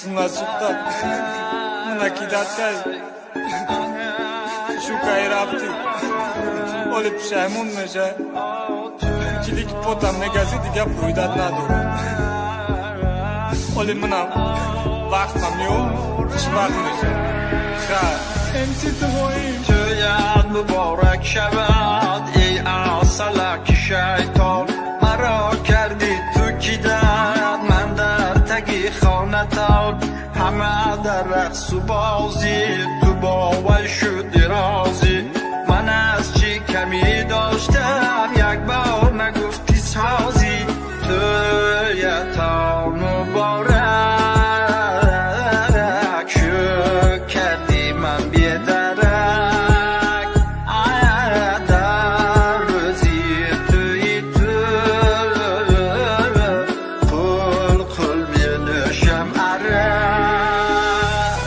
Хунасухта накидат кай шукай рафти оли пушаймон меша чилики потам мегази дига фоидат надорад оли манам вақтам ё хушвақт меша хай МС твоим Тӯят муборак шавад эй асалак шайтон маро кардӣ ту кидат ман дар таги хонатон ҳама дар рақсу бозӣ ту бо вай шуди розӣ ман аз чӣ камӣ доштам як бор нагуфтӣ созӣ тӯятон муборак шӯ кардӣ ман бедарак дар рӯзи тӯи ту қул қул менӯшам арақ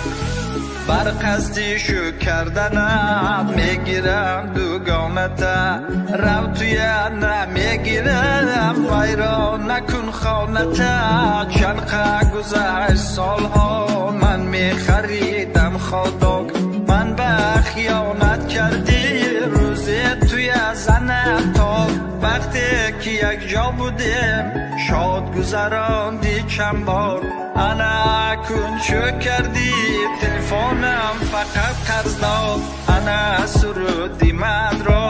бар қасди шу карданат мегирам дугоната рав туя намегирам вайрон накун хоната чанд қа гузашт солҳо ман мехаридам ходок ман ба хиёнат кардӣ рӯзе туя занат то вақте ки якҷо будем шод гузарондӣ чанд бор ана кун чӯ кардӣ телефонам фақат қарз дод ана суруди манро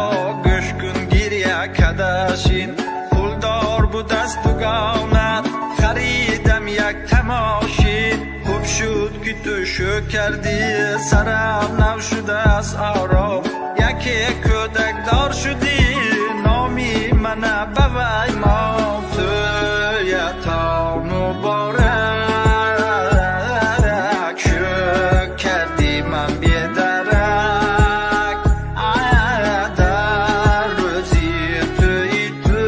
гӯш кун гиря кадашин пулдор будаст дугонат харидам як тамошин хуб шуд ки ту шӯ кардӣ сарам нав шудааст ором яке кӯдакдор шудӣ номи мана ба вай мон тӯятон муборак шӯ кардӣ ман бедарак дар рӯзи тӯи ту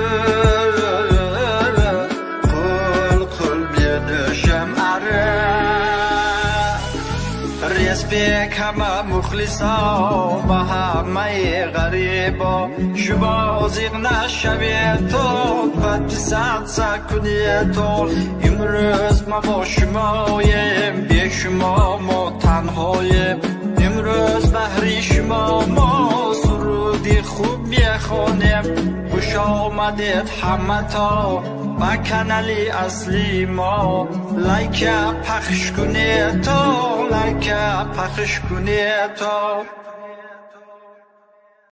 қул қул менӯшам арақ Респект ҳама мухлисо ба ҳамаи ғарибо шумо зиқ нашаведтон подписаться кунедтон имрӯз ма бо шумоем бе шумо мо танҳоем имрӯз баҳри шумо мо суруди хуб мехонем хуш омадед ҳамато ба канали аслии мо лайка пахш кунедто лайка пахш кунедто.